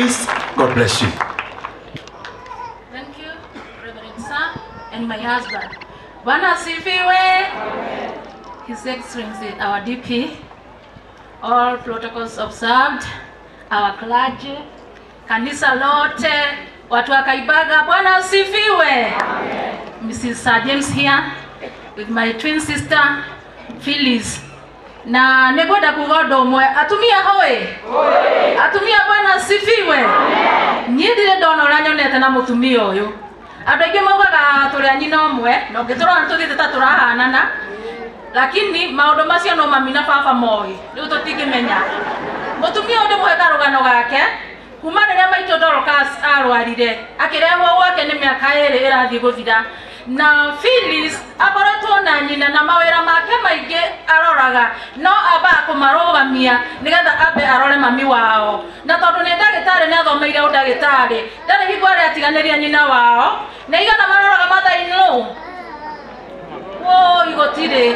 Please, God bless you. Thank you, Reverend Sir, and my husband. Bwana asifiwe. His Excellency, our DP, all protocols observed, our clergy, kanisa lote, watu wa Kaibaga, Bwana asifiwe. Mrs. Sir James here with my twin sister Phyllis. Na nĩngwenda kuga ũndũ ũmwe, atumia hoĩ, atumia, Bwana asifiwe. Niĩ ndirĩ ndona ũrĩa nyonete na mũtumia ũyũ. Andũ aingĩ maugaga tũrĩ a nyina ũmwe, na ũngĩtũrora tũthiĩte ta tũrahanana, lakini maũndũ macio no mami na baba moĩ, rĩu tũtingĩmenya. Mũtumia ũyũ ndĩmũhe karũgano gake. Kuma rĩrĩa maitũ Dorcas arwarire akĩrehwo gwake, nĩ mĩaka 2 ĩrathiĩ gũthira, na Phyllis akoretwo na nyina na mawĩra make maingĩ aroraga, no ambaga kũmarũgamia nĩgetha ambe arore mami wao. Na tondũ nĩ ndagĩtarĩ, nĩ athomeire ũndagĩtarĩ, ndarĩ hingo arĩa atiganĩria nyina wao. Nĩ igana maroraga mathainũ woi gũtirĩ.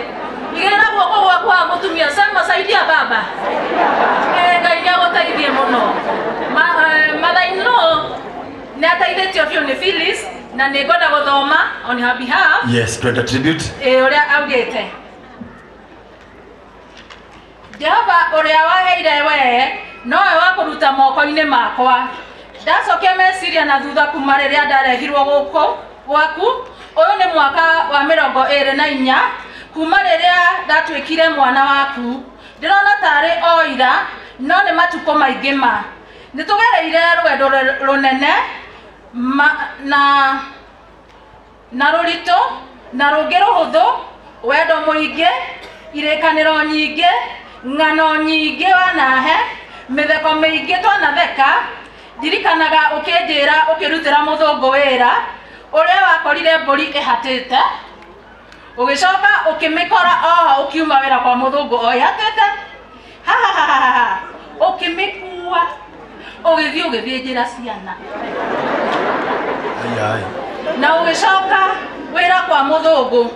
Igĩrĩra guoko gwaku wa mũtumia, sema, "Saidia baba." Ngai nĩ agũteithie mũno. Mother-in-law nĩ ateithĩtio biũ nĩ Phyllis, na nĩ ngwenda gũthoma on her behalf. Yes, to tribute. Ĩ, ũrĩa augĩte, "Jehova ũrĩa waheire wee nowe wa kũruta moko-inĩ makwa. Ndacokia meciria na thutha kuma rĩrĩa ndarehirwo gũkũ gwaku, ũyũ nĩ mwaka wa 24 kuma rĩrĩa ndatuĩkire mwana waku. Ndĩrona tarĩ o ira, no nĩ matukũ maingĩ. Ma nĩ tũgereire rũgendo rũnene na rũritũ na rũngĩ rũhũthũ, wendo mũingĩ, irĩkanĩro nyingĩ, ng'ano nyingĩ wanahe, mĩtheko mĩingĩ twanatheka. Ndirikanaga ũkĩnjĩra ũkĩrutĩra mũthũngũ wĩra ũrĩa wakorire mbũri ĩhatĩte, ũgĩcoka ũkĩmĩkora oho ũkiuma wĩra kwa mũthũngũ o ĩhatĩte, hahahaha, ũkĩmĩkua ũgĩthiĩ ũgĩthĩnjĩra ciana." Ai, ai. "Na ũgĩcoka wĩra kwa mũthũngũ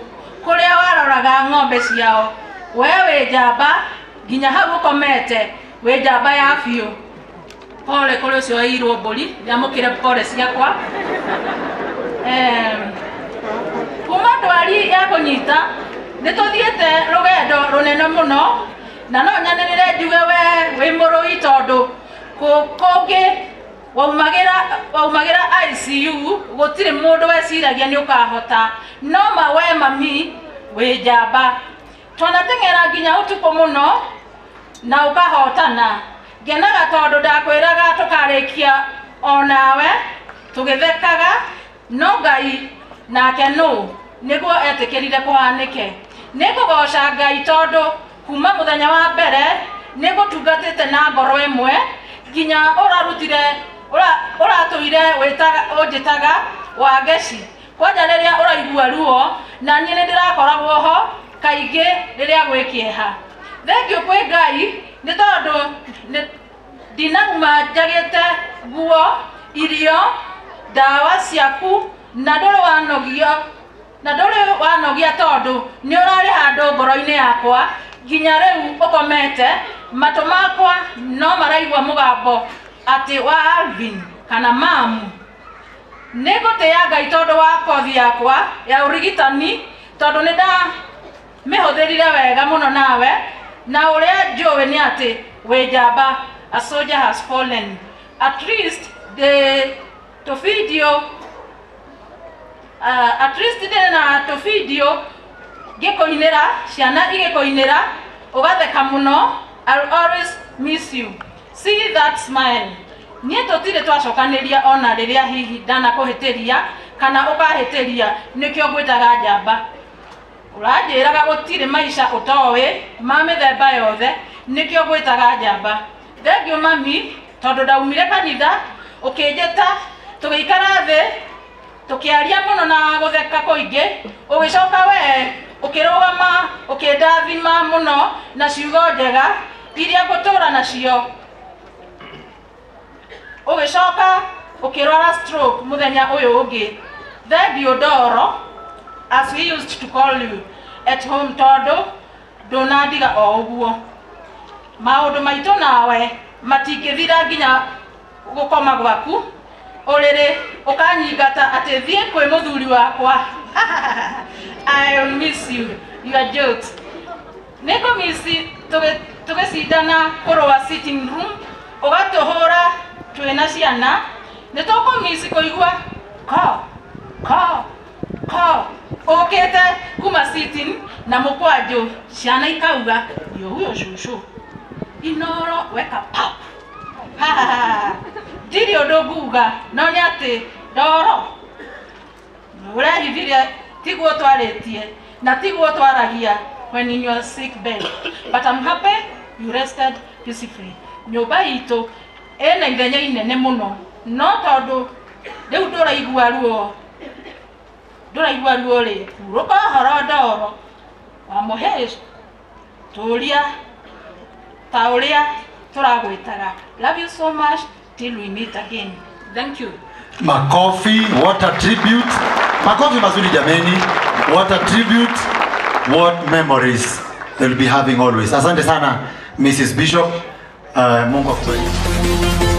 kũrĩa waroraga ng'ombe ciao. We wĩ njamba, nginya hau ũkomete wĩ njamba ya biũ. Pole kũrĩ ũcio wairwo mbũri, ndamũkĩre pole ciakwa. Kuma ndwari ya kũnyita, nĩ tũthiĩte rũgendo rũnene mũno, na no nyanĩrĩre njuge we wĩ mũrũi, tondũ kũngĩ waumagĩra ICU gũtirĩ mũndũ weciragia nĩ ũkahota. No ma we mami wĩ njamba. Twanateng'era nginya ũtukũ mũno na ũkahotana. Ngenaga tondũ ndakwĩraga tũkarĩkia onawe tũgĩthekaga, no Ngai nake nũ nĩguo etĩkĩrire kũhanĩke. Nĩ ngũgoca Ngai tondũ kuma mũthenya wa mbere nĩ ngũtungatĩte na ngoro ĩmwe nginya ũrarutire ũratũire ũnjĩtaga Wangeci. Kwanja rĩrĩa ũraigua ruo, na niĩ nĩ ndĩrakoragwo ho kaingĩ rĩrĩa gwĩ kĩeha. Thengiũ kwĩ Ngai nĩ tondũ ndinauma njagĩte nguo, irio, ndawa ciaku, na ndũrĩ wanogio, na ndũrĩ wanogia, tondũ nĩ ũrarĩ handũ ngoro-inĩ yakwa nginya rĩu ũkomete. Matũ makwa no maraigua mũgambo atĩ wa Alvin kana mamu. Nĩ ngũtĩĩa Ngai tondũ wa kothi yakwa ya ũrigitani, tondũ nĩ ndamĩhũthĩrire wega mũno nawe, na ũrĩa njũĩ nĩ atĩ wĩ njamba. A soldier has fallen. At least the tũbidio, at least ndĩ na tũbidio ngĩkũinĩra, ciana igĩkũinĩra, ũgatheka mũno. I'll always miss you, see that smile. Niĩ tũtirĩ twacokanĩria ona rĩrĩa hihi ndanakũhĩtĩria kana ũkahĩtĩria, nĩkĩo ngwĩtaga njamba. Ũranjĩraga gũtirĩ maica ũtoĩ ma mĩthemba yothe, nĩkĩo ngwĩtaga njamba. Thengiũ mami, tondũ ndaumire kanitha ũkĩnjĩta, tũgĩikara thĩ tũkĩaria mũno na gũtheka kũingĩ. Ũgĩcoka we ũkĩrũgama ũkĩndathima mũno na ciugo njega iria ngũtũra nacio. Ũgĩcoka ũkĩrwara stroke mũthenya ũyũ ũngĩ. Thengiũ Ndoro, as we used to call you at home, tondũ ndũnandiga o ũguo. Maũndũ maitũ nawe matingĩthira nginya Gukoma gwaku uriri ukanyingata ati thie kwi muthuri wakwa. I miss you, your jokes. Nĩngũmici tũgĩcindana kũrũa sitting room ũgatũhũra twĩna ciana. Nĩtũkũmici kũigua ko ko ko ũkĩte kuma sitting na mũkwanjũ, ciana ikauga ndio huyo cũcũ inoro weka pap. Ndirĩ ũndũ nguga no nĩ atĩ ndoro ũrehithire tiguo twarĩtie na tiguo twaragia when in your sick bed, but I'm happy you rested peacefully. Nyũmba itũ ĩna ithenya inene mũno, no tondũ rĩu ndũraigua ruo, ndũraigua ruo rĩ, hurũka ũhoro ndoro wa mũhĩĩ tũria ta ũrĩa tũragwĩtaga. Love you so much till we meet again. Thank you. Makofi, what a tribute. Makofi mazuri jameni. What a tribute. What memories they'll be having always. Asante sana Mrs. Bishop. Mungu akubariki.